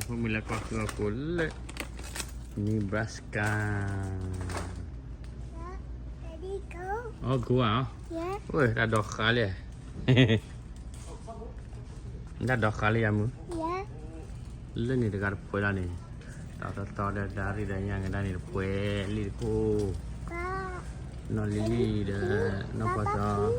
ဖိမုၣ်လဲၤကွၢ်ဃုအီၣ်ကိၣ်လၢ Nebraska. အီၣ်ကိၣ်ဧါ. ဝဲ တၢ်ဒိးဃာ်လံ. တၢ်ဒိးဃာ်လံယမုၢ်. လၢန့ၣ်တဂၤတဖှဲးလီၤန့ၣ်, တၢ်တီတီဒီးတၢ်ရ့ဒီးညါကဒါန့ၣ်တဖှဲး, လံၣ်တခိၣ်, နီၢ်လံၤလံၤဒီး နီၢ်ပှၤစီၤ,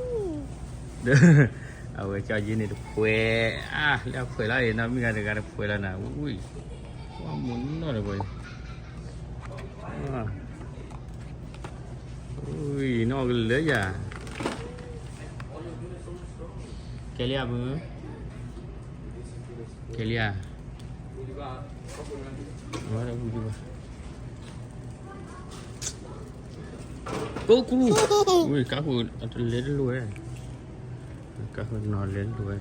ဒီး အဝဲကၠီယ့န့ၣ်တဖှဲး, အါ လၢအဖှဲးလီၤအံၤ နီၢ်မုၢ်ဂၤတဂၤတဖှဲးလီၤနၤ, ဝံၤ ဝဲမုၢ်နီၢ်တဝဲ, ဝံၤ နီၢ်ကလၢယၤ, ကဲလံဧါမုၢ်, ကဲလံဧါ, ဝဲဒၣ်ဝံၤဒံးဘၣ်. ကိးကူ, ဝံၤ ကါဃုာ်အတလဲၤတလိၤဝဲ, ကါဃုာ်နီၤလဲၤတလိၤဝဲ,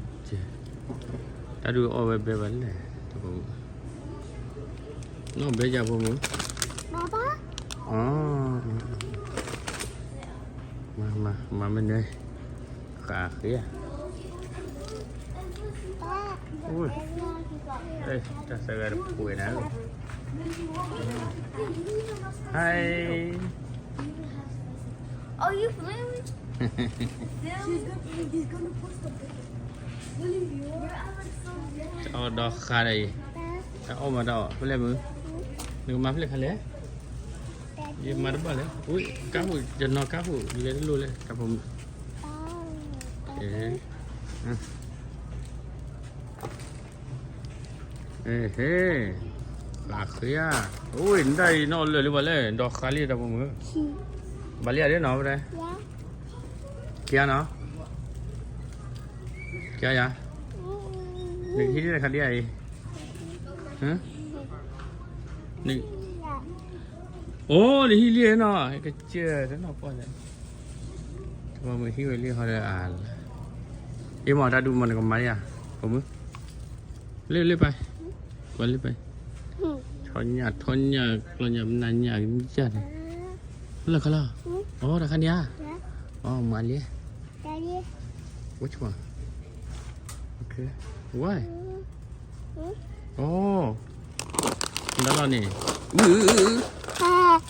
တၢ်ဒုးအီၣ်ဝဲဘဲဘၣ်လဲၣ်, နီၢ်ဘဲယၤဖိမုၣ်, မၤမၤ မၤမနုၤ, ဃးဃ့ဧါ. တၢ်စၢ်ဂၤတပှဲၤနၤ, hi. Oh, you filming? အီၣ်ဒီးဃးဒီးအံၤ, တၢ်အီၣ်မၤတၢ်အီၣ်ဖဲလဲၣ်မုၢ်, နကမၤဖဲလဲၣ်ခါလဲၣ်, ယမၤတဘၣ်လဲၣ်, ဝံၤ ကါဃုာ် ယနီၤကါဃုာ် လဲၤတလိၤလဲၣ် တၢ်ဖိမုၣ်. ဟ့, ဃးဃ့ဧါ, အိၣ် နတၢ်အံၤနီၢ်လၢာ်လံဘၣ်လဲၣ်, ဒီးဃးလံတၢ်ဖိမုၣ်, ဘၣ်လံဧါဒ်နီၤ, ကဲနီၤ, ကဲယၤ, နကဟံးလံတခါဒ်အံၤ, အိၣ် နဟံးလံနီၤ, ကစၢၢ်တနီၤပှၢ်လဲၣ်. တၢ်ဖိမုၣ်ဟံးဝဲလံဟီဒီးအါ, အ့ၣ်မ့ၢ်တၢ်ဒုးမ့ၢ်နကမၤယၤ, ဖိမုၣ်, လ့လ့ပၢ်, ကွၢ်လ့ပၢ်, ထီညၣ်ထီညၣ် ကျီညၣ်ပနၢ်ညၣ်ကမံၣ်ယၢ်န့ၣ်, လၢခီလီၤ, အိၣ် တခါန့ၣ်ဧါ, အိၣ် မၤလံ, which one, okay, why, အိၣ် နလီၤန့ၣ်,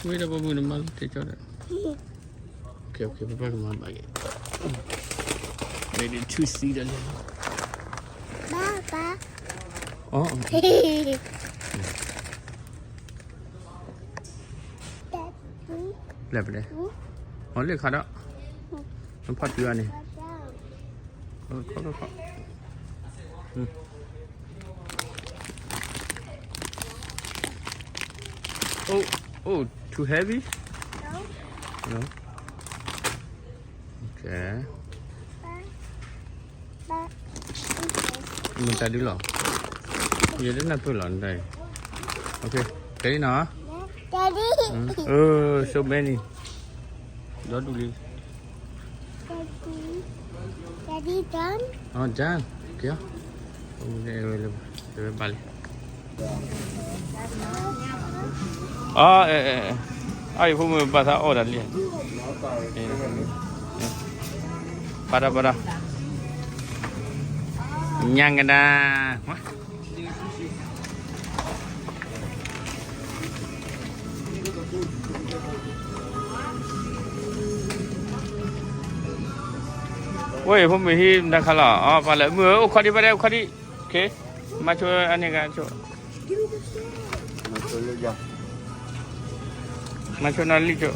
ဝံၤ တၢ်ဖိမုၣ်နမၤလီၤတဲကၠီဒီး, okay, okay, ပပၢ်ကမၤဘၣ်က့ၤ, မ့ၢ်ဒ်ထူၣ်စံဒီးလဲၣ်, ဘၣ်ဘၣ်, အိၣ် လဲၤပလဲၤ, အိၣ် လ့ၣ်ခါဒီး, နဖီၣ်တုၤအီၤန့ၣ်, ခီခီခီ, oh, oh, too heavy? No. No? Okay. မတၤဒုလီၤ, ယတနၢ်ပၢၢ်လီၤနတၢ်အံၤ, okay, ကဲလံနီၤ, အၢ so many, ဒီဒူၣ်လံ, အၢ done, ကဲ, ဝဲဘၣ်လံ. အီ အီ ယဖိမုၣ်ဘၣ်သးအီၣ်တၢ်လံ, ပာ်ဒီး ပာ်ဒီး, ညါကဒါ, ဝဲ ယဖိမုၣ်ဟံးမတၤခါလီၤ, အီ ပာ်လၢမုၢ်ဧၢ, အိၣ်ခီဒံး ပာ်ဒီး အိၣ်ခီဒံး, မၤဆိအန့ၣ်ဂၤဆိ, မၤဆိနီၢ်လံၣ်ဆိ,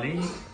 အံၤ